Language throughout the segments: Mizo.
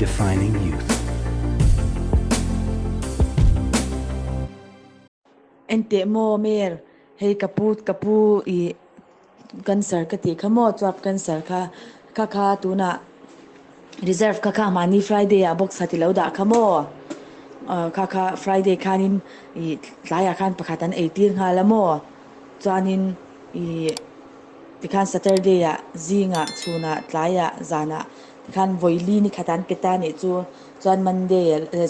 Redefining youth. Enteh maw Mer, hei ka pu ka pu i cancer ka tih kha maw chuap cancer kha kha kha tunah reserve kha kha mahni Friday ah box khat i lo dah kha maw kha kha Friday khanin i tlaiah khan pakhat an eitir nghal a maw chuanin ih tikhan Saturday ah zingah chhunah tlaiah zanah tikhan vawi ni khat an pe ta anih chu. Chuan Monday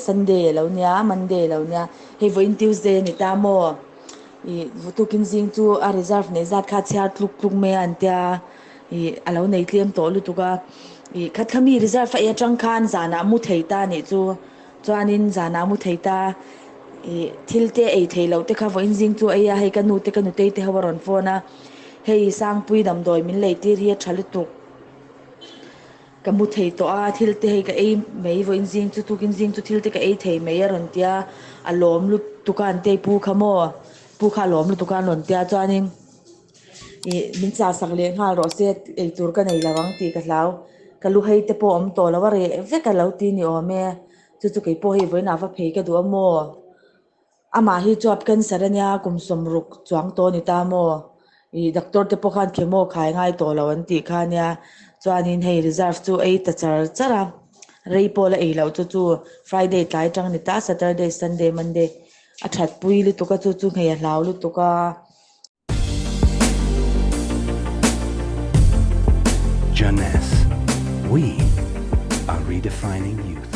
Sunday a lo nia Monday a lo nia hei vawiin Tuesday a ni ta maw ih tukin zing chu a reserve nei zat kha a chhiar tluk tluk mai a an tia ih a lo nei tlem tawh lutuk a ih khat kha mi reserve a ei atang khan zanah a mu thei ta anih chu chuanin zanah a mu thei ta ih thil te ei thei loh te kha vawiin zing chu a ei a hei ka nu te ka nutei te ho a rawn phone a hei Sangpui damdawi min lei tir hi a tha lutuk. Ka mu thei tawh a, thil te hei ka ei mai vawiin zing chu tukin zing chu thil te ka ei thei mai a rawn tia, a lawm lutuk a an tei pu kha maw, pu kha a lawm lutuk a an rawn tia chuanin ih min chah sak leh nghal rawh se eitur ka nei lo ang tih ka hlau, ka lu hei te pawh a awm tawh lo a reh vek a lo ti ni awm e, chu chu keipawh hei vawiinah va phei ka duh a maw. Amah hi chuap cancer a nia kum sawmruk chuang tawh a ni ta maw? Ih doctor te pawh khan chemo khai ngai tawh lo an tih kha a nia chuanin hei reserve chu ei ta char char a rei pawh la ei loh chu chu Friday tlai atang a ni ta Saturday Sunday Monday a that pui lutuk a chu chu nghei a hlau lutuk a. Jeunesse, we are redefining youth.